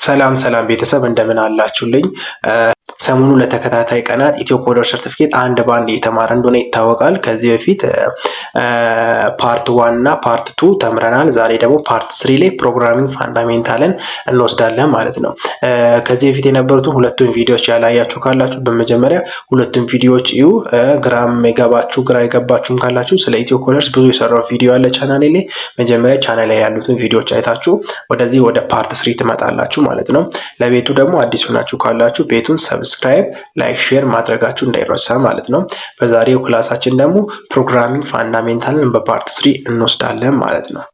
ሰላም ሰላም ቤተሰብ፣ እንደምን አላችሁልኝ? ሰሞኑን ለተከታታይ ቀናት ኢትዮ coder ሰርቲፊኬት አንድ በአንድ እየተማረ እንደሆነ ይታወቃል። ከዚህ በፊት part 1 እና part 2 ተምረናል። ዛሬ ደግሞ part 3 ላይ programming fundamental ን እንወስዳለን ማለት ነው። ከዚህ በፊት የነበሩትን ሁለቱን ቪዲዮዎች ያላያችሁ ካላችሁ በመጀመሪያ ሁለቱን ቪዲዮዎች እዩ። ግራም የገባችሁ ግራ የገባችሁም ካላችሁ ስለ ኢትዮ coders ብዙ የሰራው ቪዲዮ አለ ቻናሌ ላይ። መጀመሪያ ቻናል ላይ ያሉትን ቪዲዮዎች አይታችሁ ወደዚህ ወደ part 3 ትመጣላችሁ ማለት ነው። ለቤቱ ደግሞ አዲስ ሆናችሁ ካላችሁ ቤቱን subscribe፣ like፣ share ማድረጋችሁ እንዳይረሳ ማለት ነው። በዛሬው class ኣችን ደግሞ programming fundamental ን በ part 3 እንወስዳለን ማለት ነው።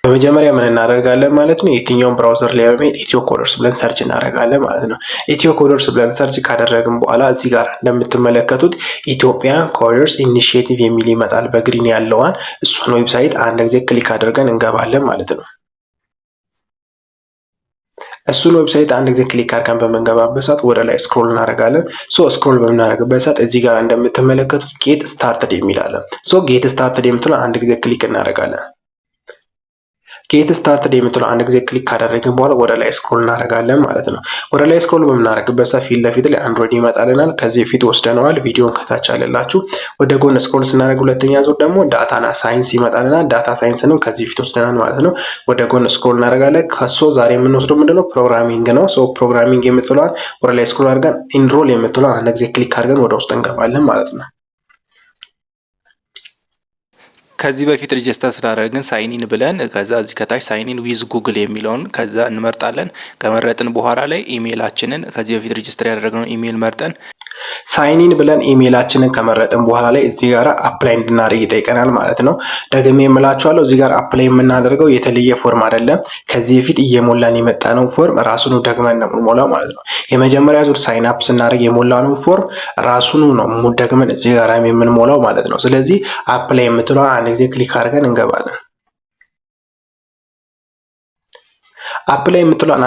በመጀመሪያ ምን እናደርጋለን ማለት ነው? የትኛውን browser ላይ በመሄድ ኢትዮ coders ብለን search እናደርጋለን ማለት ነው። ኢትዮ coders ብለን search ካደረግን በኋላ እዚህ ጋር እንደምትመለከቱት Ethiopian Coders Initiative የሚል ይመጣል። በ green ያለዋን እሷን website አንድ ጊዜ click አድርገን እንገባለን ማለት ነው። እሱን website አንድ ጊዜ click አድርገን በምንገባበት ሰዓት ወደ ላይ scroll እናደርጋለን። So scroll በምናደርግበት ሰዓት እዚህ ጋር እንደምትመለከቱት "Get started" የሚል አለ። So "Get started" የምትለው አንድ ጊዜ click እናደርጋለን። "Get started" የምትለው አንድ ጊዜ click ካደረግን በኋላ ወደ ላይ scroll እናደርጋለን ማለት ነው። ወደ ላይ scroll በምናደርግበት ሰዓት ፊት ለፊት ላይ Android ይመጣልናል። ከዚህ በፊት ወስደነዋል። ቪዲዮን ከታች አለላችሁ። ወደ ጎን scroll ስናደርግ ሁለተኛ ዙር ደግሞ data science ይመጣልናል። Data science ንም ከዚህ በፊት ወስደናል ማለት ነው። ወደ ጎን scroll እናደርጋለን። ከሶ ዛሬ የምንወስደው ምንድነው? Programming ነው። So programming የምትለዋን ወደ ላይ scroll አድርገን "Enroll" የምትለዋን አንድ ጊዜ click አድርገን ወደ ውስጥ እንገባለን ማለት ነው። ከዚህ በፊት register ስላደረግን sign in ብለን ከዛ እዚህ ከታች "Sign in with Google" የሚለውን ከዛ እንመርጣለን። ከመረጥን በኋላ ላይ ኢሜይላችንን፣ ከዚህ በፊት register ያደረግነውን ኢሜይል መርጠን Sign in ብለን ኢሜይላችንን ከመረጥን በኋላ ላይ እዚህ ጋር apply እንድናደርግ ይጠይቀናል ማለት ነው። ደግሜ የምላችኋለሁ፣ እዚህ ጋር apply የምናደርገው የተለየ form አይደለም። ከዚህ በፊት እየሞላን የመጣነው form ራሱኑ ደግመን ነው የምንሞላው ማለት ነው። የመጀመሪያ ዙር sign up ስናደርግ የሞላነው form ራሱኑ ነው ደግመን እዚህ ጋር የምንሞላው ማለት ነው። ስለዚህ "Apply" የምትለዋን አንድ ጊዜ click አድርገን እንገባለን። "Apply" የምትለዋን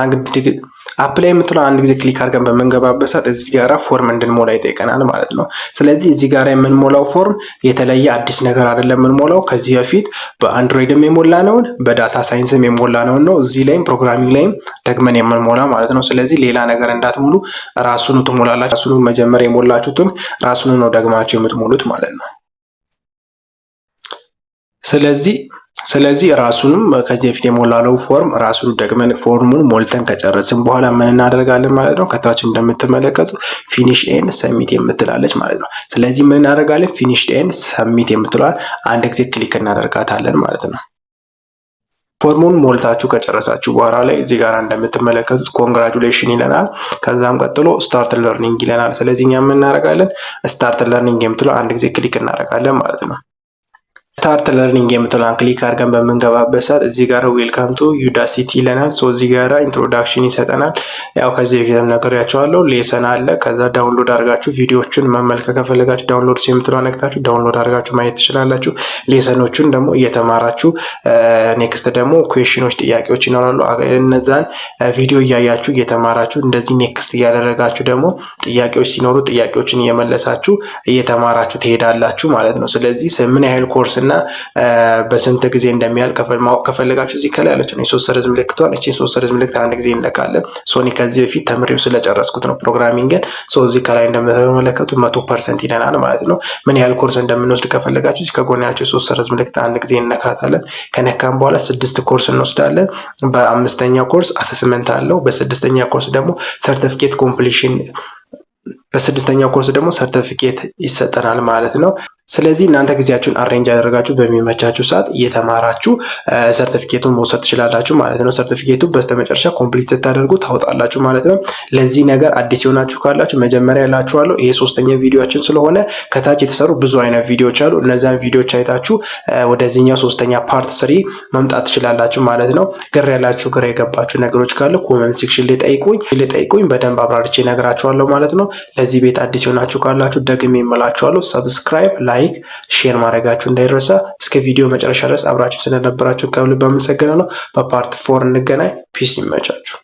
አንድ ጊዜ click አድርገን በምንገባበት ሰዓት እዚህ ጋራ form እንድንሞላ ይጠይቀናል ማለት ነው። ስለዚህ እዚህ ጋር የምንሞላው form የተለየ አዲስ ነገር አይደለም የምንሞላው። ከዚህ በፊት በ Android ም የሞላነውን በ data science ም የሞላነውን ነው። እዚህ ላይም programming ላይም ደግመን የምንሞላ ማለት ነው። ስለዚህ ሌላ ነገር እንዳትሞሉ፣ ራሱኑ ትሞላላችሁ። ራሱኑ መጀመሪያ የሞላችሁትን ራሱኑ ነው ደግማችሁ የምትሞሉት ማለት ነው። ስለዚህ ራሱንም ከዚህ በፊት የሞላነው form ራሱን ደግመን form ኡን ሞልተን ከጨረስን በኋላ ምን እናደርጋለን ማለት ነው? ከታች እንደምትመለከቱት "Finish and submit" የምትላለች ማለት ነው። ስለዚህ ምን እናደርጋለን? "Finish and submit" የምትለዋል አንድ ጊዜ click እናደርጋታለን ማለት ነው። Form ኡን ሞልታችሁ ከጨረሳችሁ በኋላ ላይ እዚህ ጋር እንደምትመለከቱት "Congratulation" ይለናል። ከዛም ቀጥሎ "Start learning" ይለናል። ስለዚህ እኛ ምን እናደርጋለን? "Start learning" የምትለው አንድ ጊዜ click እናደርጋለን ማለት ነው። "Start learning" የምትለዋን click አድርገን በምንገባበት ሰዓት እዚህ ጋር "Welcome to Udacity" ይለናል። So እዚህ ጋር introduction ይሰጠናል። ያው ከዚህ በፊትም ነግሬያችኋለሁ። Lesson አለ። ከዛ download አድርጋችሁ ቪዲዮዎቹን መመልከት ከፈለጋችሁ "Download" የምትለዋን ነክታችሁ download አድርጋችሁ ማየት ትችላላችሁ። Lesson ኦቹን ደግሞ እየተማራችሁ next ደግሞ question ኦች፣ ጥያቄዎች ይኖራሉ። እነዛን ቪዲዮ እያያችሁ እየተማራችሁ እንደዚህ next እያደረጋችሁ ደግሞ ጥያቄዎች ሲኖሩ ጥያቄዎችን እየመለሳችሁ እየተማራችሁ ትሄዳላችሁ ማለት ነው። ስለዚህ ምን ያህል ኮርስ እና በስንት ጊዜ እንደሚያልቅ ማወቅ ከፈለጋችሁ እዚህ ከላይ ያለችው የሶስት ሰረዝ ምልክቷን፣ እቺን ሶስት ሰረዝ ምልክት አንድ ጊዜ እንነካለን። So እኔ ከዚህ በፊት ተምሬው ስለጨረስኩት ነው programming ን። So እዚህ ከላይ እንደምትመለከቱት 100% ይለናል ማለት ነው። ምን ያህል ኮርስ እንደምንወስድ ከፈለጋችሁ እዚህ ከጎን ያለችው የሶስት ሰረዝ ምልክት አንድ ጊዜ እንነካታለን። ከነካን በኋላ ስድስት ኮርስ እንወስዳለን። በአምስተኛው course assessment አለው። በስድስተኛ ኮርስ ደግሞ certificate completion፣ በስድስተኛው ኮርስ ደግሞ ሰርቲፊኬት ይሰጠናል ማለት ነው። ስለዚህ እናንተ ጊዜያችሁን arrange ያደረጋችሁ በሚመቻችሁ ሰዓት እየተማራችሁ ሰርቲፊኬቱን መውሰድ ትችላላችሁ ማለት ነው። ሰርቲፊኬቱ በስተመጨረሻ complete ስታደርጉ ታወጣላችሁ ማለት ነው። ለዚህ ነገር አዲስ የሆናችሁ ካላችሁ መጀመሪያ እላችኋለሁ፣ ይሄ ሶስተኛ ቪዲዮችን ስለሆነ ከታች የተሰሩ ብዙ አይነት ቪዲዮዎች አሉ። እነዚያን ቪዲዮዎች አይታችሁ ወደዚህኛው ሶስተኛ part 3 መምጣት ትችላላችሁ ማለት ነው። ግር ያላችሁ፣ ግራ የገባችሁ ነገሮች ካሉ comment section ላይ ጠይቁኝ፣ በደንብ አብራርቼ እነግራችኋለሁ ማለት ነው። ለዚህ ቤት አዲስ የሆናችሁ ካላችሁ ደግሜ እምላችኋለሁ፣ subscribe፣ like፣ share ማድረጋችሁ እንዳይረሳ። እስከ ቪዲዮ መጨረሻ ድረስ አብራችሁ ስለነበራችሁ ከልብ አመሰግናለሁ። በ part 4 እንገናኝ። Peace፣ ይመቻችሁ።